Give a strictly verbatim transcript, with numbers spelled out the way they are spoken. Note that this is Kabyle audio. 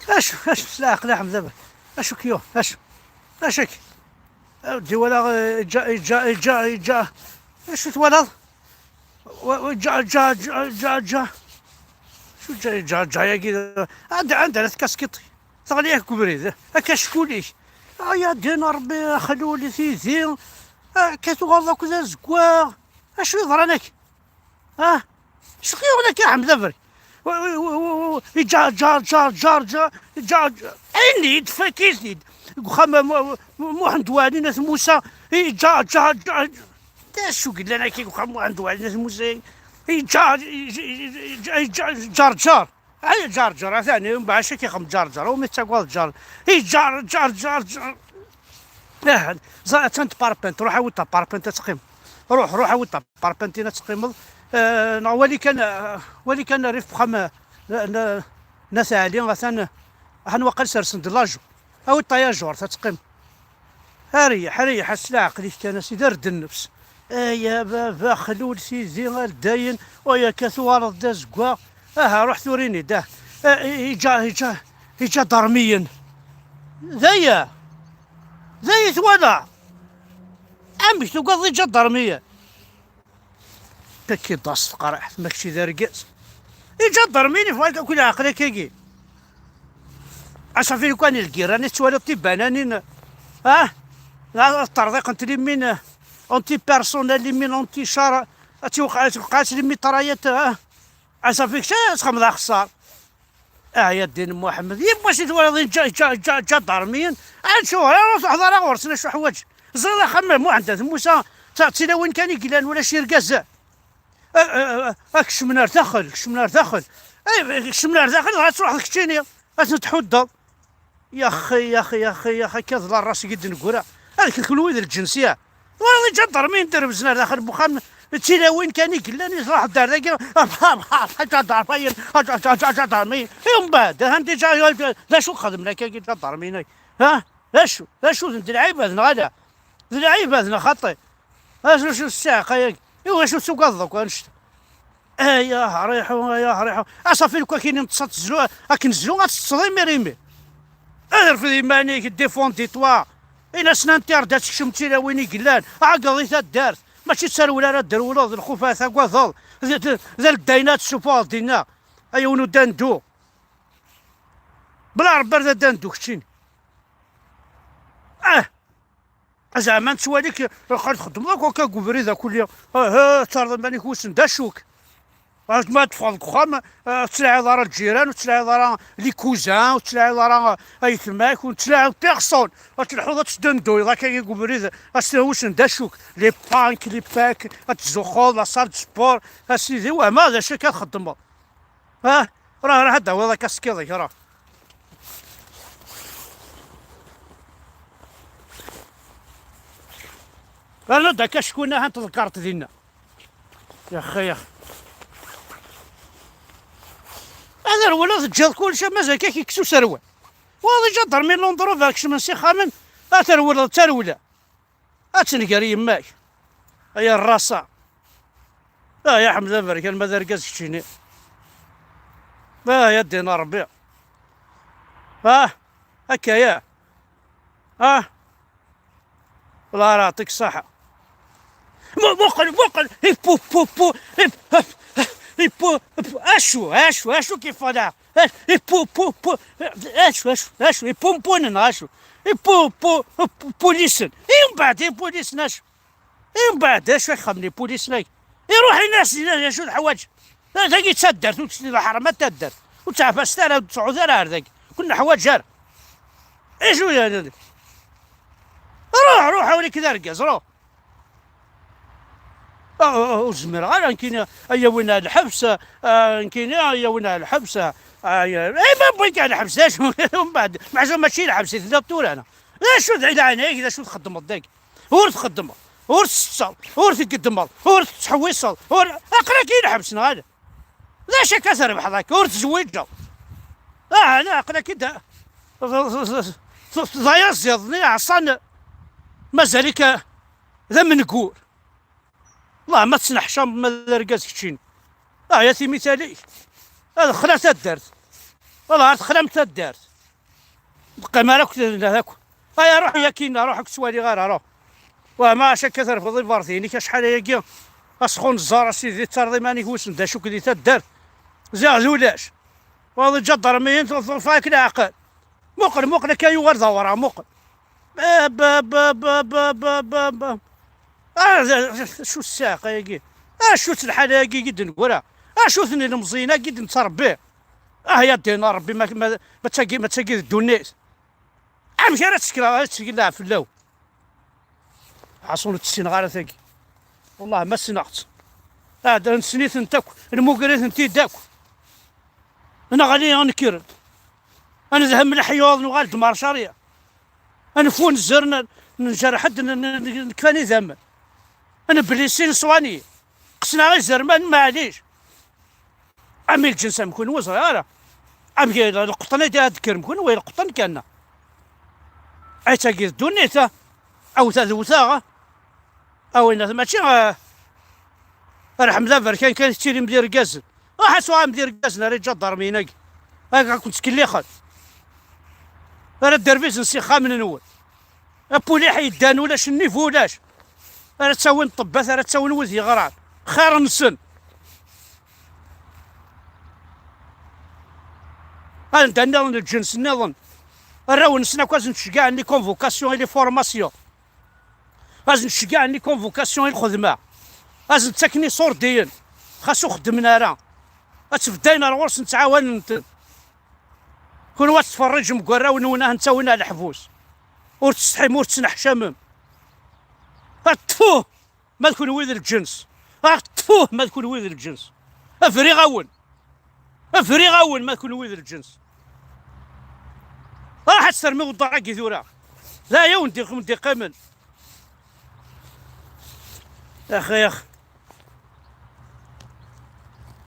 Acu, acu s leɛqel a Ḥmed? Acu k-yuɣ? Acu? Acu-k? Awdi wala, eh, iǧǧa, iǧǧa, iǧǧa, iǧǧa. Acu twalaḍ? Wa, wa, iǧǧa, iǧǧa, iǧǧa, iǧǧa, iǧǧa. Acu iǧǧa, iǧǧa, iǧǧa-yagi? Anda, anda ara tkaskiḍ? Teɣli-yak deg ubrid. Akka cckul-ik. Ay, a ddin Ṛebbi, a Xlul, tidi. Akka tuɣaleḍ akk d azeggaɣ. Acu yeḍran-ak? Ah, cqi wala k-iḥmed abri. Iǧar, jar, jar, jar, jar, jar, jar. Ayen-id, fakk-it-id. Deg uxxam, Mu-, Mu-, Muḥend Waɛli n At Musa. Iǧar, jar, jar. D acu yellan akka deg uxxam Muḥend Waɛli n At Musa? Iǧar, iǧar, jar, jar. Ay, jar, jar, atan, mbaɛd acu k-ixem jar, jar. Umi tettagad jar. Iǧar, jar, jar, jar. Ah, ẓer, attan tparpent, ruḥ awi-d taparpent ad teqqimeḍ. Ruḥ, ruḥ awi-d taparpent-in ad teqqimeḍ. Eh, neɣ wali kan, eh, wali kan rrif n uxxam, eh, n, n, n At Ɛli, atan, eh, atan waqil sersen-d lajur. Awi-d tayajurt ad teqqimeḍ. Areyyeḥ, areyyeḥ, s leɛqel-ik kan, a sidi, err-d nnefs. Ay a baba, xlul tidi ar dayen, ay akka tuɣaleḍ d azeggaɣ. Aha, ruḥ tura ini-d, ah. Eh, iǧa, iǧa, iǧadarmiyen. D aya. D aya twala. Amek tugadeḍ iǧadarmiyen? Takiḍ-as teqreḥt, ma kečči d argaz. Iǧadarmiyen ifɣa-k akk leɛqel akkagi. Asafi lukan lgiran i tettwaliḍ tibananin, ah? Terḍiqent limin anti-personnel, limin anti-char, ad tiwqeɛ, tiwqeɛ-as limitrayat, ah? Asafi kečč ad txedmeḍ axeṣṣar. Ah, ya ddin Muḥemmed, yiwwas i twalaḍ iǧa, iǧa, iǧa, iǧadarmiyen, ad ttuɣal, ur truḥeḍ ara ɣur-sen acu ḥwaǧ. Ẓriḍ axxam Muḥend At Musa, ta d tilawin kan i yellan, ulac irgazen. A, a, a, a, kecmen ar daxel, kecmen ar daxel. Ay, kecmen ar daxel, dɣa ad truḥeḍ keččini, ad ten-tḥuddeḍ. Yaxi, yaxi, yaxi, yaxi, akka d la race i d-neggra. Ad kelkel wid n lǧens-ya. Twalaḍ iǧadarmiyen d-rebzen ar daxel n wexxam, d tilawin kan i yellan, i truḥeḍ ar dagi, iǧadarmiyen, iǧadarmiyen. I umbeɛd, atan déjà, d acu xedmen akka iǧadarmiyen-agi? Ha? D acu, d acu, d lɛibad neɣ ala? D lɛibad neɣ xaṭi? Acu, acu ssiɛqa-yagi? Iwacu tugadeḍ akk annect-a? Ay ahriḥu, ay ahriḥu. Asafi lukan kini neṭṭes ad tezlu, akken zlu ad teṭṭseḍ imir imir. Rfed iman-ik, défends-toi. Ini-asen interdit ad tekcem d tilawin i yellan. Ɛeggeḍ i taddart. Mačči d tarewla ara d-trewleḍ, d lxuf ara tagadeḍ. D, d, d aleddayen ad tessufɣeḍ dinna. Ay a win udandu. Bla Rebbi ar d adandu keččini. Ah! Zeɛma nettwali-k, xir txeddmeḍ akk akka deg ubrid akk-lli. Aha, terreḍ iman-ik wissen d acu-k. Ah, ma teffɣeḍ deg uxxam, ah, ur tettlaɛiḍ ara lǧiran, ur tettlaɛiḍ ara les cousins, ur tettlaɛiḍ ara, ah, ayetma-k, ur tettlaɛiḍ personne. Ad telḥuḍ ad tettdenduyeḍ akka deg ubrid, ad s-, wissen d acu-k. Les punks, les punks, ad tzuxxuḍ, la salle de sport, a sidi, wehma d acu akka txeddmeḍ. Ah, ruḥ, ruḥ ad d-tawiḍ akaskiḍ-ik, ruḥ. Rnu-d akka acku nna ahat tḍekkreḍ dinna. Yaxi, yaxi. Ad rewleḍ, teǧǧiḍ kullec, mazal-k ad k-ikkes userwal. Wa d iǧadarmi n Londres, ad kecmen s ixxamen, ad trewleḍ d tarewla. Ad tenger yemma-k. Ay a rrasa. Ah, ya Ḥmed aberkan, ma d argaz keččini. Ah, ya ddin Ṛebbi. Ah, akka ya. Ah. Allah ara yeɛṭik ṣṣaḥa. Mu-, muqel, muqel. Ipu, pu, pu. Ip-, ip-, ipu, pu. Acu, acu, acu k-ifala? Acu, ipu, pu, pu, acu, acu, acu, ipumpunen, acu, ipu, pu, pu, pulisen, i mbeɛd ipulisen, acu, i mbeɛd acu i xedmen ipulisen-agi? Iruḥ ini-as, ini-as acu teḥwaǧ. Dagi d taddart, ur tesliḍ ḥram a taddart, ur ttɛafast ara, ur tesɛuḍ ara ar dagi, ur neḥwaǧ ara. Acu yani? Ruḥ, ruḥ, awi-k d argaz, ruḥ. Ah, ah, ur zmireɣ ara, nekkini ad yi-awin ar lḥebs, ah, nekkini ad yi-awin ar lḥebs, ah, ah, ya, eh, ma wwin-k ar lḥebs, d acu? Mbeɛd, meḥsub mačči lḥebs i telliḍ tura, neɣ? D acu d leɛnaya-k, d acu txeddmeḍ dagi? Ur txeddmeḍ, ur tsetteḍ, ur tgeddmeḍ, ur tettḥewwiseḍ, ur, aql-ak i lḥebs, neɣ ala? D acu akka trebḥeḍ akka? Ur tezwiǧeḍ. Ah, la, aql-ak-id d, d, d ayaziḍ-nni iɛeṣṣan, mazal-ik d amengur. Wellah ma tettneḥcameḍ ma d argaz keččini. Ah, ya timital-ik. Ad xla taddart. Wala ar texlamt taddart. Teqqim ara akk tedna akk. Aya ruḥ yakkin, ruḥ akk ttwaliɣ ara, ruḥ. Wah, ma acu akka terfeḍ iberdiyen-ik acḥal ayagi? Asxunẓar a sidi, terḍ iman-ik wissen d acu-k di taddart. Ziɣ d ulac. Waḍ iǧadarmiyen tuḍfa-k leɛqel. Muqel, muqel akka yuɣal d awraɣ, muqel. Ba, ba, ba, ba, ba, ba, ba, ba. Ah, d, d, acu ssiɛqa-agi? Acu-tt lḥala-agi i d-neggra? Acu-ten ilemẓiyen-agi i d-nettrebbi? Ah, ya ddin a Rebbi, ma, ma, ma d tagi, ma d tagi d ddunit. Amek ara ttekleɣ, ara ttkelleɣ fell-aw? Ḥaṣun ur tt-ssineɣ ara tagi. Wellah ma ssineɣ-tt. Ah, d, nessen-itent akk, nmuger-itent-id akk. Neɣli, nekker. Ad nedhem leḥyuḍ, nuɣal-d mar cariya. Ad nfunzer, n-, njerḥed, n-, n-, n-, nekfan idammen. Ad neblisi, neswani. Qqsen-aɣ izerman, maɛlic. Am lǧens am kunwi, ur ẓriɣ ara. Am lqeṭṭen ay d-, ad d-tekker am kunwi, lqeṭṭen kan. Ay tagi d ddunit, a. Awta d wta, a. A winna, mačči, a, rḥem d aberkan kan tettilim d irgazen. Ruḥ ad tuɣalem d irgazen ara iǧadarmiyen-agi. Ad ken-ttkellixen. Ara dderbizen s ixxamen-nwen. Apuliḥ yeddan ulac, nniv ulac. Ara ttawin ṭṭebbat, ara ttawin wid yeɣran. Xir-nsen. Anda nniḍen lǧens nniḍen. Arraw-nsen akk ad sen-ttceggiɛen les convocations et les formations. Ad sen-ttceggiɛen les convocations i lxedma. Ad sen-ttaken iṣurdiyen. Xas ur xeddmen ara. Ad ttbeddayen ar ɣur-sen ttɛawanen-ten. Kunwi ad tettferriǧem deg warraw-nwen, ad ten-ttawin ar leḥbus. Ur tettsetḥim, ur tettneḥcamem. Ad ṭṭfuh ma d kunwi d lǧens. Ad ṭṭfuh ma d kunwi d lǧens. Afriɣ-awen. Afriɣ-awen ma d kunwi d lǧens. Ruḥ ad termiḍ uḍar-agi tura. D aya wen-d-, wen-d-iqqimen. Ax, ax.